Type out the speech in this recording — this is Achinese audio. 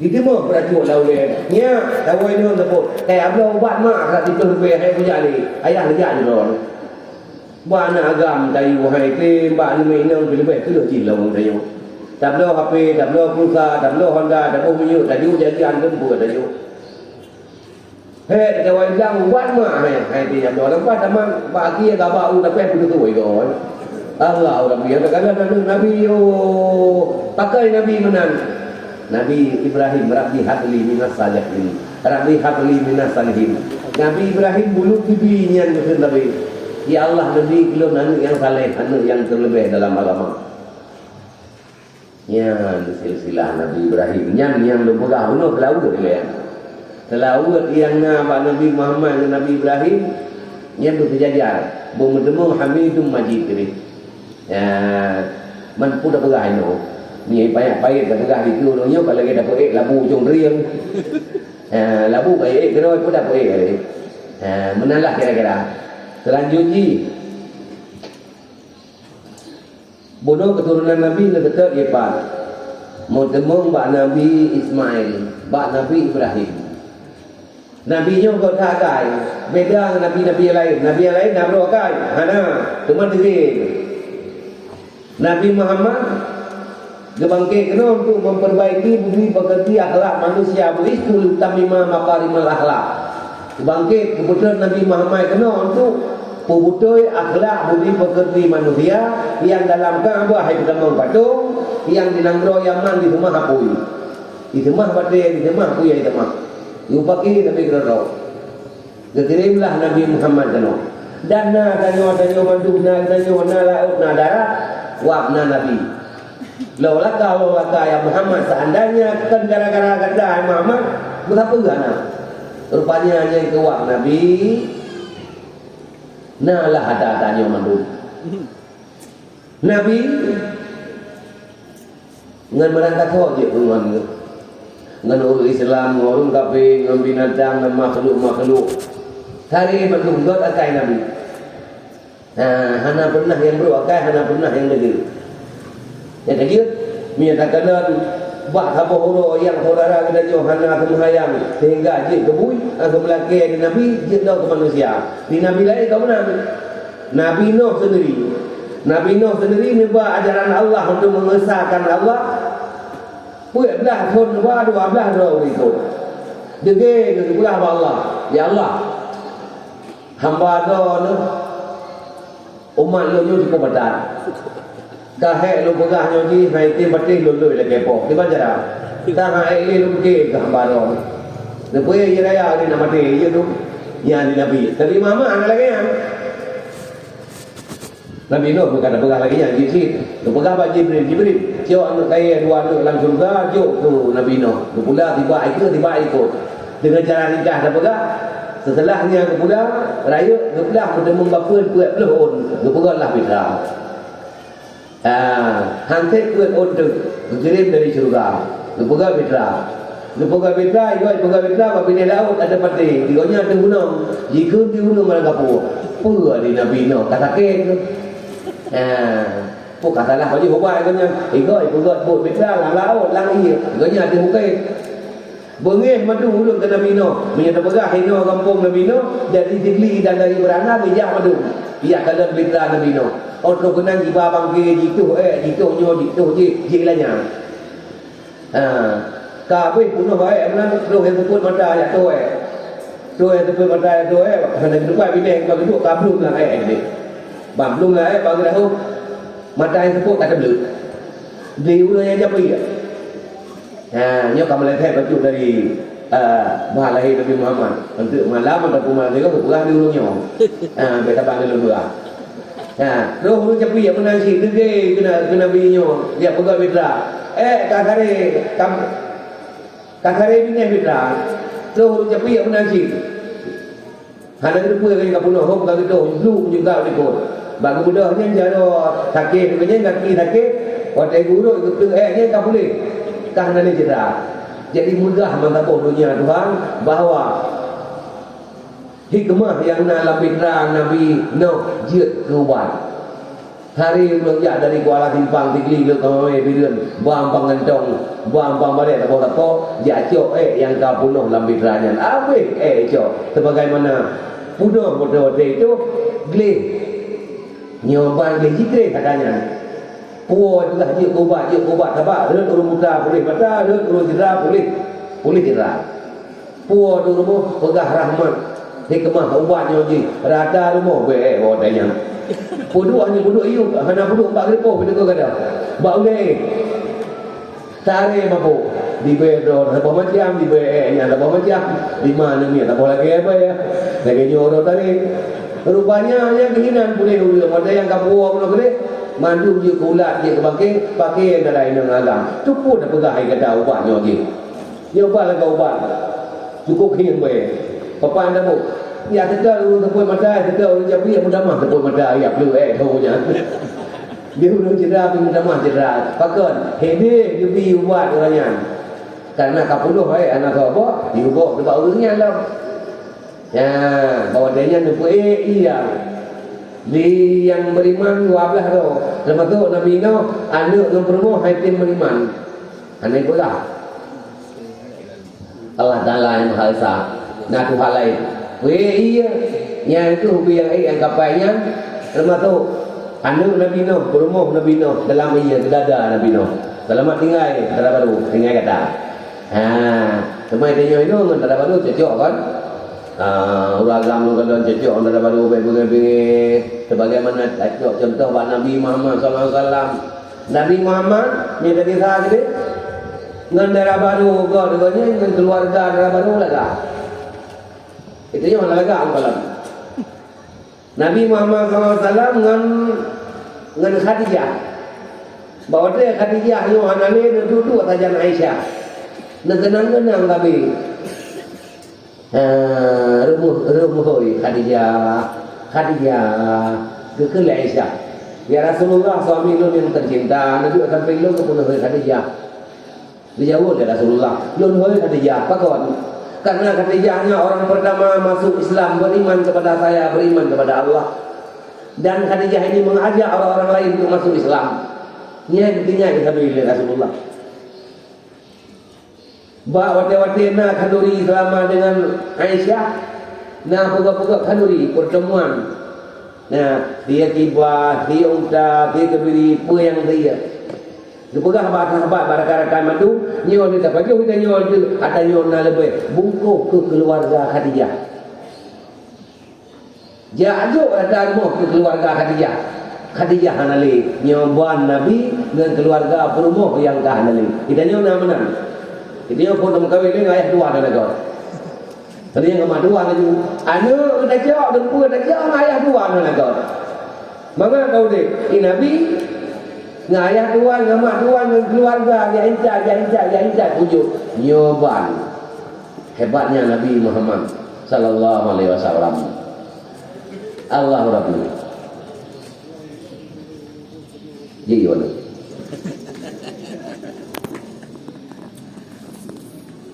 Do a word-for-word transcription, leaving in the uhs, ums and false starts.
Jiteumoh peuracok lam ulèe. Nyak, tawai nyoe teupot. Hai, abloe ubat mak, ka siploh ribèe, hai kujak lé. Ayah neujak jinoe. Bak na agam tayue hai tem, bak na inong pih leubeh keuh jih lom tanyoe. Tabloe H P, tabloe pulsa, tabloe Honda, taboh minyeuk, tajok jajan, teumpeue tajok. Hei, tawai dang ubat mak hai, hai tem tabloe. Leupah tamat, bak akhé gaba u tapéh peudutoe igoe. Allahu Rabbi, nyang takalon aneuk Nabi, oh, pakon Nabi meunan. Nabi Ibrahim, "Rabbi habli minas salihin. Rabbi habli minas salihin." Nabi Ibrahim bulut bibi nyan geukheun Nabi, "Ya Allah, neubri keu lôn aneuk nyang saleh, aneuk nyang teuleubeh dalam agama." Nyan silsilah Nabi Ibrahim. Nyan nyang lôn peugah bunoe seulaweuet ilèe. Seulaweuet nyang na bak Nabi Muhammad ngon Nabi Ibrahim, nyan beuseujajar, beumeuteumé Hamidum Majid teuh. Ya, man peue tapeugah inoe. Nyoe payah-payah tapeugah dikeue uroe nyoe, ka lagèe tapeuék labu ujong drieng. Ya, labu ka ék keudroe peue tapeuék lé. Ya, meunan lah kira-kira. Seulanjut jih, bunoe keuturonan Nabi neuseutôt ié pat. Meuteumé bak Nabi Ismail, bak Nabi Ibrahim. Nabi nyoe göt that akai, beda ngon nabi-nabi nyang laén. Nabi nyang laén na brôk akai? Hana, teuma teugé. Nabi Muhammad geubangket keunoe untuk memperbaiki budi pekerti akhlak manusia, bu'istu liutammima makarimal akhlak. Geubangket, geupeutrön Nabi Muhammad keunoe untuk peubeutôi akhlak budi pekerti manusia nyang dalam Ka'bah hai peutamong patong, nyang di nanggroe Yaman diseumah apui. Diseumah batèe, diseumah apui, diseumah. Geupaki Nabi keudroe. Geukirém lah Nabi Muhammad keunoe. Dan na tanyoe, tanyoe mandum na, tanyoe na laôt, na darat, wab na Nabi. Laulaka, laulaka ya Muhammad, seandainya kon gara-gara gata, hai Muhammad, meusapeue hana. Rupanya nyang keu wab Nabi, na lah ata-ata nyoe mandum. Nabi ngon meurangkasoe jeuet ngon, ngon ureueng Islam, ngon ureueng kafé, ngon binatang, ngon makhluk-makhluk. Sabe mandum göt akai Nabi. Ha, hana pernah nyang brôk akai, hana pernah nyang deungö. Nyang ka jeuet, meunyoe takalon bak saboh uroe nyang syedara geutanyoe hana seumayang sehingga jeuet keu bui, hana seumeulakèe di Nabi, jeuet lom keu manusia. Di Nabi laén ka meunan. Nabi Nuh seundiri. Nabi Nuh seundiri neuba ajaran Allah untuk mengesahkan Allah. Peuet blaih thon neuba, dua blaih droe ikot. Deungö geupeugah bak Allah, "Ya Allah, hamba droeneuh, umat lôn nyoe cukup padat. Ka hék lôn peugah nyoe jih, hai tem patéh lôn lôi lakèe poh. Kiban cara? Ka hék lé lôn pike keu hamba droeneuh." Neupeue jih raya di na maté, jeuet tu. Nyan di Nabi. Tapi Muhammad hana lagèe nyan. Nabi Nuh meukat peugah lagèe nyan jih cit. Geupeugah bak Jibril, "Jibril, cok aneuk kayèe dua aneuk lam syeuruga, jok keu Nabi Nuh." Geupula tibak ikeue, tibak ikot. Deungon cara ringkas tapeugah, seuteulah nyan geupula, rayeuk geuplah meuteumé bak phon peuet ploh ôn, geupeugöt lah mitra. Ah, han sép peuet ôn teuk, geukirém dari syeuruga. Geupeugöt mitra. Geupeugöt mitra, igoe peugöt mitra, bak binéh laôt ada paté. Igoe nyan teuhunöng, jikheun teuhunöng malam kapue. Peue di Nabi Nuh, ka sakét keuh. Ah, peue ka salah, baju ubat igoe nyan. Igoe peugöt bot mitra, lam laôt, lam ié. Igoe nyan teuh bukét. Beungéh mandum ulôn keu Nabi Nuh. Meunyoe tapeugah inoe gampông Nabi Nuh, dari Sigli dan dari Merana, meujak mandum. Ijak kalon mitra Nabi Nuh. Óh troh keunan jiba bangké, jitoh ék, jitoh nyoe, jitoh jéh, jéh lanyang. Ha. Ka abéh peunoh ék meunan, troh nyang seupôt mata jak toh ék. Troh nyang seupôt mata jak toh ék, hana geutupai binéh, ka geuduek ka blông lam ék. Ban blông lam ék, ban geurahom, mata nyang seupôt ka teubleuet. Di uroe nyang japri. Ha, nyoe ka meuleubeh bacut dari, eh, bah lahé Nabi Muhammad. Eunteuk malam ataupun malam tiga, geupeugah di ureueng nyoe. Ha, bèk saban lôn peugah. Ha, roh ureueng Capi nyang meunan cit, deungö keu na-, keu Nabi nyoe, jak peugah mitra. Eh, ka karé, ka, ka karé binéh mitra. Roh ureueng Capi nyang meunan cit. Hana geuteupeue lagèe ka peunoh, hom ka geutoh, blueng juga u likot. Bak geubeudôh nyan jaroe sakét, nyan gaki sakét, watèe geuurot geupeuék nyan ka puléh. Ka hana lé cedera. Jadi meugah meusaboh donya Tuhan bahwa hikmah nyang na lam mitra Nabi Nuh jeuet keu ubat. Hari ulôn jak dari Kuala Simpang, Sigli, lôn ka mamè Bireuen, bang-bang gantong, bang-bang balek saboh-saboh, jak cok èk nyang ka peunoh lam bahtera nyan. Abéh èk cok, sebagaimana peunoh watèe-watèe itu gleh. Nyoe ban gleh jitreh gata nyan. Puwoe teulah jeuet ubat, jeuet ubat, sabab rhot ureueng buta puléh mata, rhot ureueng cedera puléh, puléh cedera. Puwoe tu rumoh peugah rahmat, hikmah ubat nyoe jih, rata rumoh bèk watèe nyan. Peuduek nyoe peuduek iyup, hana peuduek bak geureupoh pih teungoh gata. Bak ulèe. Taré mabök, dibèe droe saboh macam, dibèe èk nyan saboh macam, dima neumiet saboh lagèe bèe, lagèe nyoe droe taré. Rupanya nyang keuhinan puléh ureueng, watèe nyang ka puwoe bunoe keudéh, mandum jeuet keu ulat, jeuet keu bangké, paké dara inong agam. Teupeu tapeugah hai gata ubat nyoe jih. Nyoe ban lagèe ubat. Cukôp hieng bèe. Papan tabôh. Ya teuka ureueng teupot mata, teuka ureueng japi, ya meutamah teupot mata, ya pleuek tho nyan. Di ureueng cedera pih meutamah cedera. Pakon? Hideh geubi ubat ureueng nyan. Karena ka peunoh hai aneuk saboh, diubah bak ureueng nyan lom. Ya, bahwa dia nyan neupeuék iya. Di nyang beriman dua belas droe, termasuk Nabi Nuh, aneuk ngon peurumoh hai tem beriman. Hana ipeugah. Allah Taala nyang Maha Esa. Na Tuhan laén. Weh, iya. Nyan keuh ubé nyang ék nyang kapai nyan, teumasok aneuk Nabi Nuh, peurumoh Nabi Nuh, dalam iya, di dada Nabi Nuh. Seulamat tinggai, dara barô, tinggai gata. Ha, teuma tanyoe nyoe ngon dara barô cocok kon? Ha, ureueng agam ngon kalon cocok ngon dara barô, bèk beungéh-beungéh. Sebagaimana tacok contoh bak Nabi Muhammad sallallahu alaihi wasallam. Nabi Muhammad, nyan tadi sa keudéh, ngon dara barô gob, gobnyan ngon keuluwarga dara barô lagak. Itu nyoe lagak lam kalam. Nabi Muhammad sallallahu alaihi wasallam ngon, ngon Khadijah. Bak watèe Khadijah nyoe hana lé, neuduek-duek sajan Aisyah. Neukeunang-keunang sabe. Ah, reumuh, reumuh hôi Khadijah, Khadijah, geukheun lé Aisyah, "Ya Rasulullah, suami lôn nyang teucinta, neuduek sampéng lôn keupeue neuhôi Khadijah?" Geujaweueb lé Rasulullah, "Lôn hôi Khadijah." Pakon? Karena Khadijah nyan orang pertama masuk Islam, beriman kepada saya, beriman kepada Allah. Dan Khadijah ini mengajak orang-orang lain untuk masuk Islam. Nyan geutinggai sabe lé Rasulullah. Bak watèe-watèe na khanduri seulama deungon Aisyah, na peugah-peugah khanduri, pertemuan. Na, sie kiba, sie unta, sie keubiri, peue nyang sie. Geupeugah bak sahabat, bak rakan-rakan mandum, "Nyoe lé tapajoh geutanyoe, ata nyoe na leubeh, bungkôh keu keuluwarga Khadijah." Jak jok ata rumoh keu keuluwarga Khadijah. Khadijah hana lé, nyoe ban Nabi ngon keuluwarga peurumoh nyang ka hana lé. Geutanyoe na meunan. Geutanyoe phon meukawen lé ngon ayah dua na lagoe. Tadi nyang ka mak dua laju. Aneuk tacok, teungku tacok, ngon ayah dua na lagoe. Mangat ka udép. Di Nabi, ngon ayah dua, ngon mak dua, ngon keuluwarga, jak intat, jak intat, jak intat, kujok. Nyoe ban. Hebatnya Nabi Muhammad sallallahu alaihi wasallam. Allahu Rabbi. Jadi,